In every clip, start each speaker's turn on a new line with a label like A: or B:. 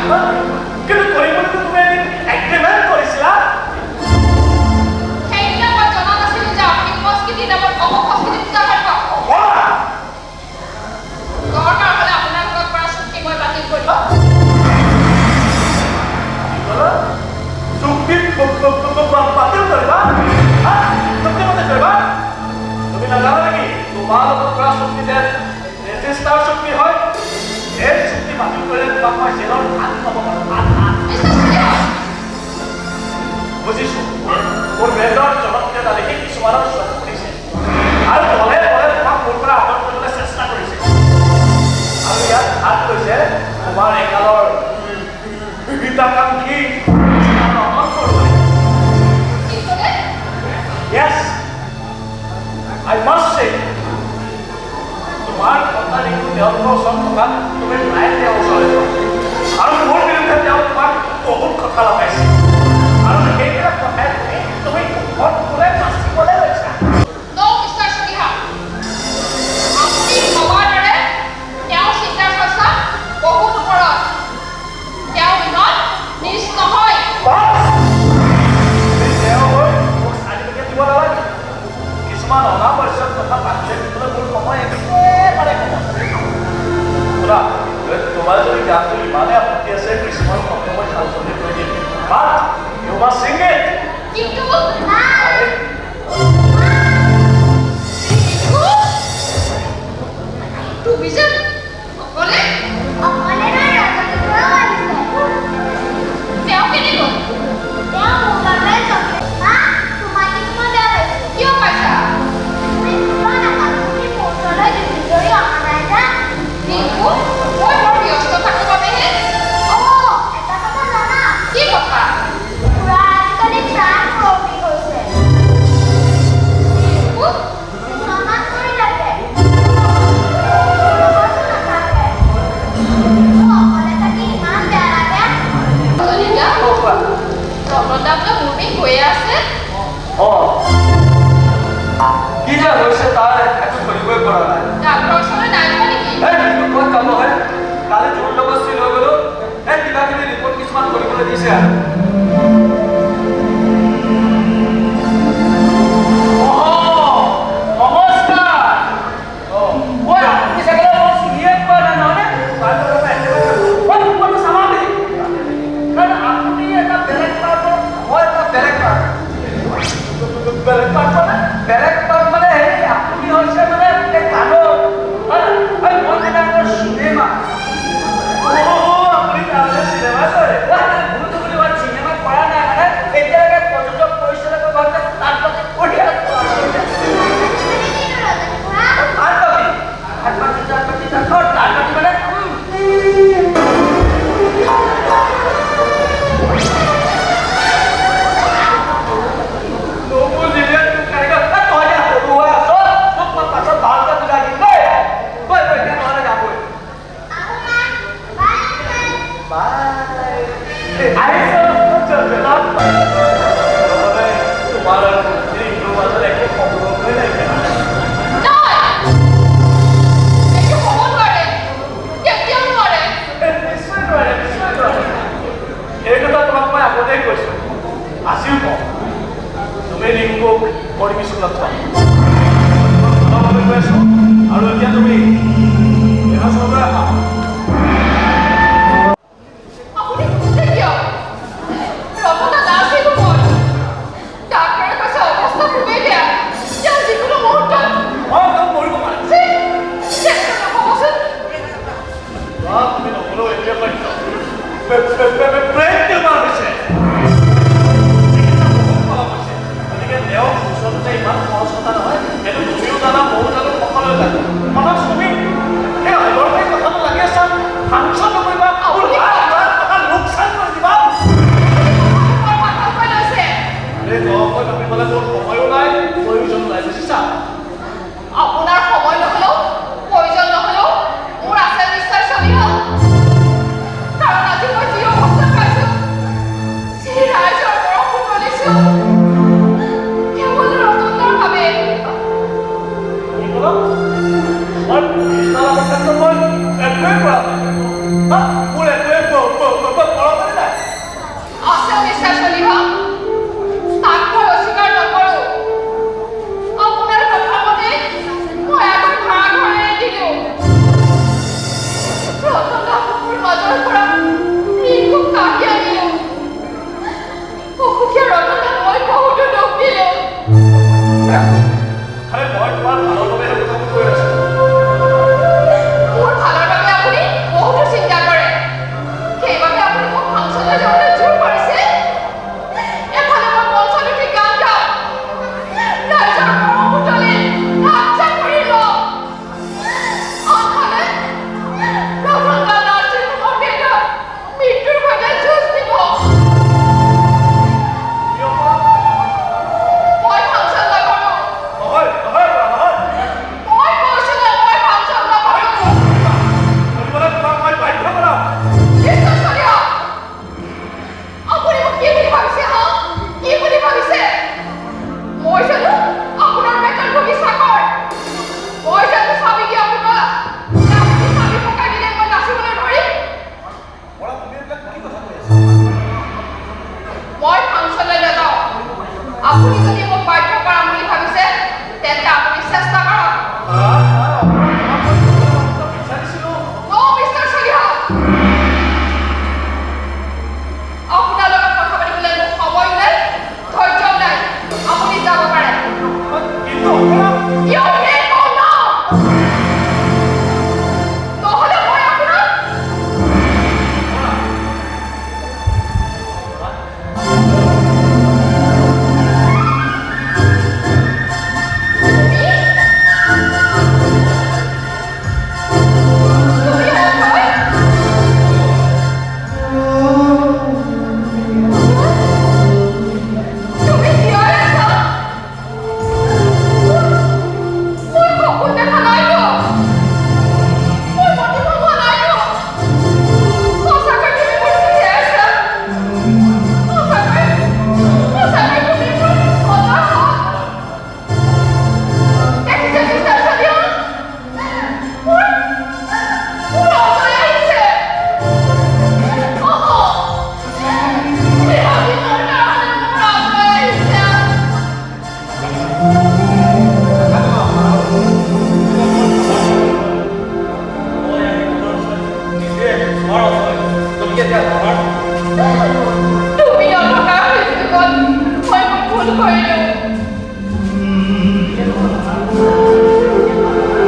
A: কিন্তু কৰিবলৈতো তুমি এদিন এগ্ৰিমেণ্ট কৰিছিলা।
B: সেইদিনা মই জনা নাছিলো যে আপুনি সংস্কৃতিৰ নামত অপসংস্কৃতি পূজা কৰিব। দৰকাৰ হ'লে আপোনাৰ লগত কৰা চুক্তি মই বাতিল কৰিম।
A: চুক্তি বাতিল কৰিবা? চুক্তি বাতিল কৰিবা? তুমি নাজানা নেকি তোমাৰ লগত কৰা চুক্তি যে ৰেজিষ্টাৰ চুক্তি হয়? এই চুক্তি বাতিল কৰিলে তোমাক মই জেলৰ ভাত পাব পাৰোঁ। বুজিছোঁ, মোৰ ব্ৰেণ্ডৰ জনপ্ৰিয়তা দেখি কিছুমানৰ চকু দিছে আৰু দলে দলে তোমাক মোৰ পৰা আঁতৰ কৰিবলৈ চেষ্টা কৰিছে। আৰু ইয়াত হাত লৈছে তোমাৰ একালৰ হিতাকাংক্ষী ৰতন বৰুৱাই। Yes, I must say, তোমাৰ কথা ৰিংকু তেওঁলোকৰ ওচৰত থকা তুমি প্ৰায়ে তেওঁৰ ওচৰলৈ যোৱা আৰু মোৰ বিৰুদ্ধে তেওঁ তোমাক বহুত কথা লগাইছে আৰু সেইবিলাক কথাই তুমি তুমি দুখত কোনে নাচিবলৈ লৈছা।
B: No, Mr. Chaliha. আপুনি ভবাৰ দৰে তেওঁৰ চিন্তা চৰ্চা বহুত ওপৰত। তেওঁ ইমান নীচ নহয়।
A: বাছ! তুমি তেওঁ হৈ মোক চাৰ্টিফিকেট দিব নালাগে। কিছুমান অনাৱশ্যক কথা পাতিলে দিবলৈ মোৰ সময় একেবাৰে কম আছে। শুনা, তোমাৰ যদি গানটো ইমানেই আপত্তি আছে, কিছুমান শব্দ মই সালসলনি কৰি দিম, but you must sing it.
B: কিন্তু ৰিংকু, তুমি যে অকলে?
C: অকলে নহয়, ৰজনী খুৰাও আহিছে।
B: তেওঁ কেনেকৈ?
C: তেওঁ মোৰ বাবে চকলেট। মা, তোমাক কিন্তু মই বেয়া পাইছো।
B: কিয় পাইছা?
C: তুমি কিয় নাপালা? তুমি মোৰ ওচৰলৈ দুদিন ধৰি অহা নাই যে।
B: ৰিংকু, মই বৰ ব্যস্ত থাকো বাবেহে।
C: অ, এটা কথা জানা?
B: কি কথা?
C: খুৰা আজিকালি প্ৰায় মূৰৰ বিষ হৈছে।
B: ৰিংকু!
C: বিছনাত পৰি থাকে। মোৰ লগতো নাথাকে। মোৰ অকলে থাকি ইমান বেয়া লাগে।
B: ৰজনীদা।
A: অ, কোৱা।
B: ৰতনদা বোলে মোৰ বিষ হৈয়ে আছে।
D: অ, কি যে হৈছে তাৰ একো ধৰিবই পৰা নাই।
B: ডাক্তৰৰ ওচৰলৈ নাই যোৱা নেকি?
D: এই ক'ত যাব হে? কালি জোৰ জবৰদস্তি লৈ গলো। এই কিবা কিবি ৰিপৰ্ট কিছুমান কৰিবলৈ দিছে আৰু।
E: নমস্কাৰ। ঐ, আপুনি চাগে মোক চিনিয়ে পোৱা নাই, নহয়নে? ঐ, মোৰটো স্বাভাৱিক, কাৰণ আপুনি এটা বেলেগ পাৰ্টৰ, মই এটা বেলেগ পাৰ্ট।
A: বেলেগ পাৰ্ট মানে?
E: বেলেগ পাৰ্ট মানে হেৰি, আপুনি হৈছে মানে এই গানৰ, হয় নাই? ঐ, মই মানে আপোনাৰ চিনেমা।
A: অ', আপুনি তাৰমানে চিনেমা কৰে?
E: ঐ, ভুলটো বুলি মই চিনেমা কৰা নাই, মানে এতিয়ালৈকে প্ৰযোজক পৰিচালকৰ ঘৰতে তাঁত বাতি কৰি আছো আচলতে।
C: মানে কিনো ৰজনী খুৰা?
E: তাঁত বাতি, তাঁত বাতি, তাঁত বাতি, তাঁত, অ, তাঁত বাতি মানে নুবুজিলে তোক কেনেকৈ? এ, তই এতিয়া সৰু হৈ আছ, তোক মই পাছত ভালকৈ বুজাই দিম দেই। বৈ বৈ, এতিয়া নহ'লে যাবই।
C: আহো মা। Bye uncle.
A: বাই। আহিছোঁ। লগতে তোমাৰ আৰু ৰিংকুৰ মাজত একো সম্পৰ্কই নাইকিয়া।
B: নহয়, এইটো হ'ব নোৱাৰে, কেতিয়াও নোৱাৰে।
A: নিশ্চয় নোৱাৰে, নিশ্চয় নোৱাৰে। এই কথা তোমাক মই আগতেই কৈছোঁ, আজিও কওঁ, তুমি ৰিংকুক বৰ্ডিং স্কুলত থোৱা। মই কৈ আছোঁ আৰু এতিয়া তুমি ৰিহাৰ্চেললৈ আহা।
B: আপুনি নুবুজে কিয়? ৰতনদা নাৰ্ছিং হোমত। ডাক্তৰে কৈছে অৱস্থা খুবেই বেয়া, তেওঁ যিকোনো মুহূৰ্তত
A: অ, তেওঁ মৰিব পাৰে।
B: ছি, তেনেকৈ নক'বচোন।
A: বা তুমি নক'লেও এইটোৱে সত্য, ব্ৰেইন টিউমাৰ হৈছে। চিকিৎসা বহুত পলম হৈছে, গতিকে তেওঁ ওচৰতে যে ইমান সহজ কথা নহয়, সেইটো তুমিও জানা, ময়ো জানো, সকলোৱে জানো। অথচ তুমি সেই অদৰকাৰী কথাটো লাগি আছা। ফাংচন নকৰিবা, মোৰ লাখ লাখ টকা লোকচান কৰি দিবা।
B: বৰ পাতলকৈ লৈছে।
A: এই দকৈ ভাবিবলৈ মোৰ সময়ো নাই, প্ৰয়োজনো নাই, বুজিছা?
B: আপোনাৰ সময় নহ'লেও, প্ৰয়োজন নহ'লেও মোৰ আছে মিষ্টাৰ চলিহা। কাৰণ আজি মই যি অৱস্থা পাইছো, যি ৰাইজৰ মৰম বুটলিছো, কেৱল ৰতনদাৰ বাবে।
A: কি ক'লা? তোমাৰ বিছনাৰ ক্ষেত্ৰত মই একোৱেই কৰা নাই। হা? মোৰ একোৱেই
D: হয়। গতিকে এতিয়া আমাৰ
B: তুমি নথকাৰ সুযোগত মই ভুল কৰিলোঁ।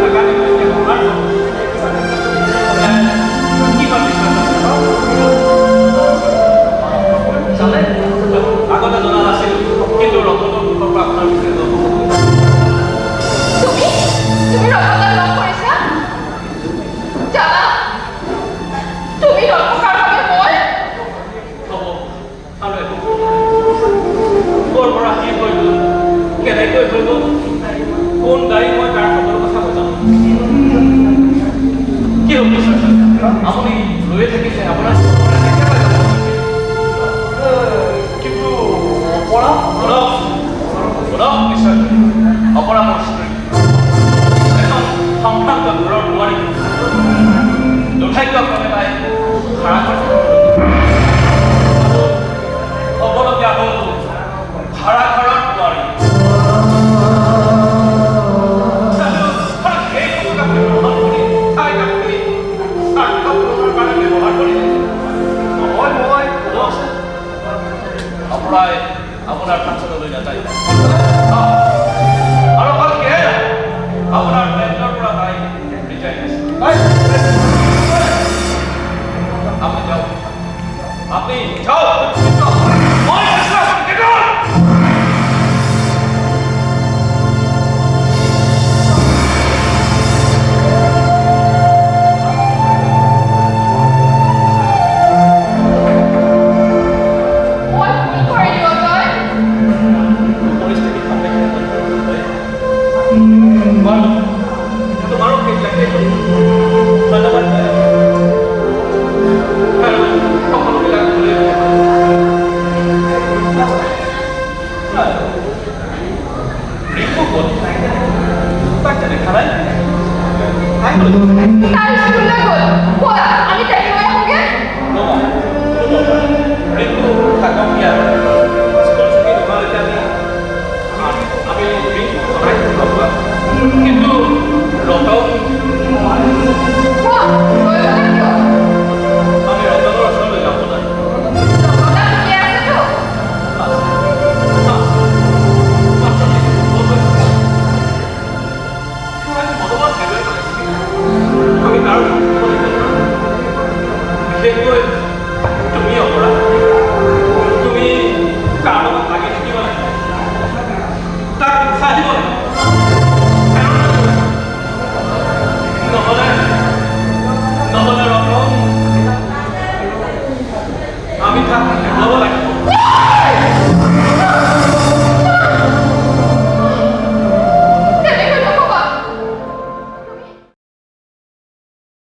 D: নাকান্দিব, এতিয়া আমাৰ কি ভাবিছা জানে? আগতে জনা নাছিলোঁ, কিন্তু ৰতনৰ মুখৰ পৰা আপোনাৰ বিষয়ে গম পাব।
B: তুমি তুমি ৰতনক লগ কৰিছা? জানা, তুমি নথকাৰ বাবে মই
D: হ'ব আৰু একো ক'ব নোৱাৰে। ক'ৰ পৰা কি হৈ গ'ল, কেনেকৈ হৈ গ'ল, কোন গাড়ী, মই তাৰ সকলো কথা মই জানো। কি হ'ল মিষ্টাৰ শইকীয়া? আপুনি ৰৈয়ে থাকিছে, আপোনাৰ কেতিয়াবা যাব।
A: কিন্তু অপৰা
D: শুনক, শুনক মিষ্টাৰ শইকীয়া, অপৰা মোৰ স্ত্ৰী, এখন সম্ভ্ৰান্ত ঘৰৰ বোৱাৰী। দুৰ্ভাগ্যক্ৰমে তাই ভাড়া ঘৰত হ'বলগীয়া হ'ল, ভাড়া ঘৰত বোৱাৰী। আৰু সেই সুযোগ আপুনি গ্ৰহণ কৰি তাইক আপুনি স্বাৰ্থ পূৰণৰ কাৰণে ব্যৱহাৰ কৰিলে।
A: নহয়, মই
D: অপৰাই আপোনাৰ ফাংচনলৈ নাযায়। আৰু অকল সেয়াই নহয়, আপোনাৰ বেঞ্চৰ পৰা তাই ৰিজাইন দিছে। আপুনি যাওক, আপুনি যাওক। মই কৈছোঁ, আপুনি get out!
B: মই ভুল কৰিলোঁ অজয়।
D: পৰিস্থিতিখন দেখি বাৰু তোমাৰো সেইবিলাকেই হ'ল। ধন্যবাদ জয়া। আৰু সকলোবিলাক ভুলেই হ'ব পাৰে। ৰিংকু ক'ত? তাক যে দেখা নাই। তাই ক'লৈ গ'ল?
B: তাই স্কুললৈ গ'ল। ব'লা, আমি তাইক লৈ আহোঁগে।
D: ৰ'বা, কোনো দৰকাৰ নাই। ৰিংকু থাকক ইয়াত। স্কুল ছুটি নোহোৱালৈকে আমি ৰিংকুক সদায় লগ পাম। কিন্তু ৰতন
B: কোৱা, লৈ গ'লা কিয়?
D: আমি ৰতনৰ ওচৰলৈ যাব নাই।
B: ৰতন ঠিকে আছেতো?
D: আছে, আছে। মাত্ৰ কিছু দুৰ্বল হৈ আছে। তাক মনোবল হেৰুৱাই পেলাইছে। আমি তাৰ ওচৰত থাকিব লাগিব নহয়। বিশেষকৈ তুমি অপৰা, তুমি তাৰ লগত লাগি থাকিব লাগিব, তাক উৎসাহ দিব লাগিব, প্ৰেৰণা দিব লাগিব। নহ'লে ৰতন, আমি তাক হেৰুৱাব লাগিব।